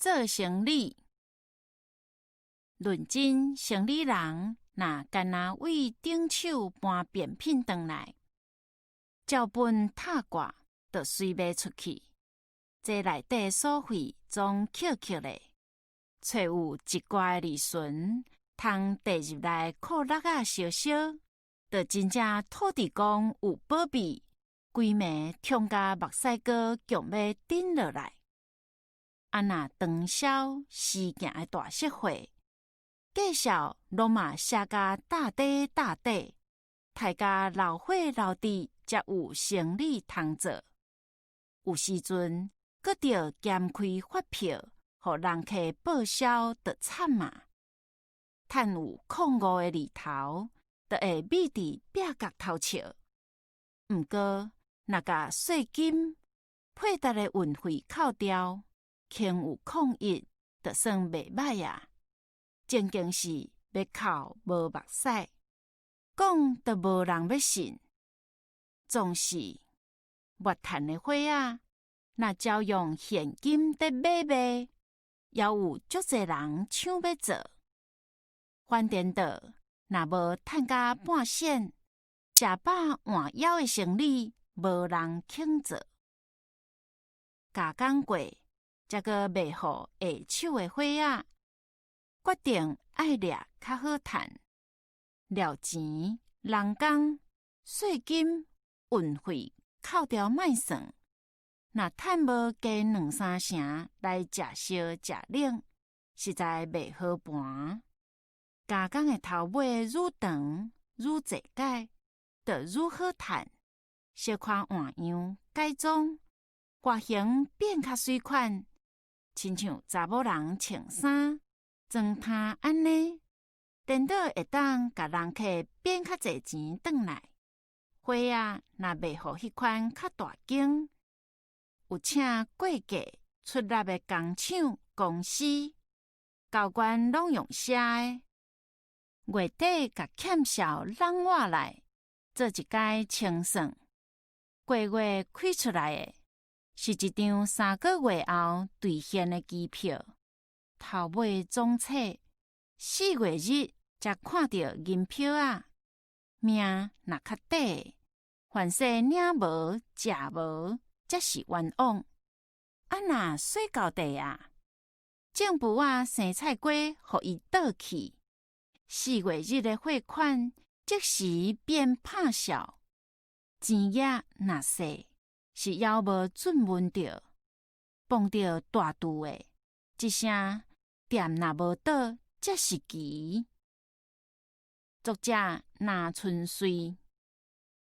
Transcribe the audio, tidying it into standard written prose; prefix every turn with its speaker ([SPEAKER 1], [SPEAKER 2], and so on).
[SPEAKER 1] 做生理。論真生理人，若干焦對頂手搬變品轉來，照本塔掛，就隨賣出去。這內底所費總扣扣咧，揣有一寡利潤，通提入來褲橐仔燒燒，就真正土地公有保庇，規暝痛共目屎膏強欲頂落來。啊若長銷時行的大釋貨，介紹攏嘛寫甲貼底貼底，刣甲流血流滴，才有生理通做。有時陣，閣著兼開發票，予人客報銷，就慘啊！趁有空五个字頭，就會覕佇壁角偷笑。毋過，若共稅金、配搭的運費扣掉，空有空一，就算袂䆀啊！正經是欲哭無目屎，講都無人欲信。總是熱趁的貨仔，若照用現金佇買賣，猶有足濟人搶欲做。反顛倒，若無趁甲半仙，食飽換枵的生理，無人肯做。加工過，才閣賣予下手的貨仔，決定愛掠較好趁，料錢、人工、稅金、運費扣掉莫算，若趁無加兩三成來食燒食冷，實在袂好盤。加工的頭尾愈長愈濟改，就愈好趁。小可換樣改裝，外形變較媠款，親像查某人穿衫裝奅按呢，顛倒會當共人客變較濟錢轉來。貨仔若賣予彼款較大間，有請過價出納的工廠公司，交關攏用寫的，月底共欠數籠倚來，做一擺清算。過月開出來的是一張3個月後兌現的期票，頭尾總冊4月日才看著銀票仔，命若較短，凡勢領無食無，才是冤枉。啊若洗厚地啊，種匏仔生菜瓜予伊倒去，4月日的貨款即時變拍數，錢額若細，是猶無準問著，碰著大櫥的，這聲店若無倒，才是奇。作者林春穗。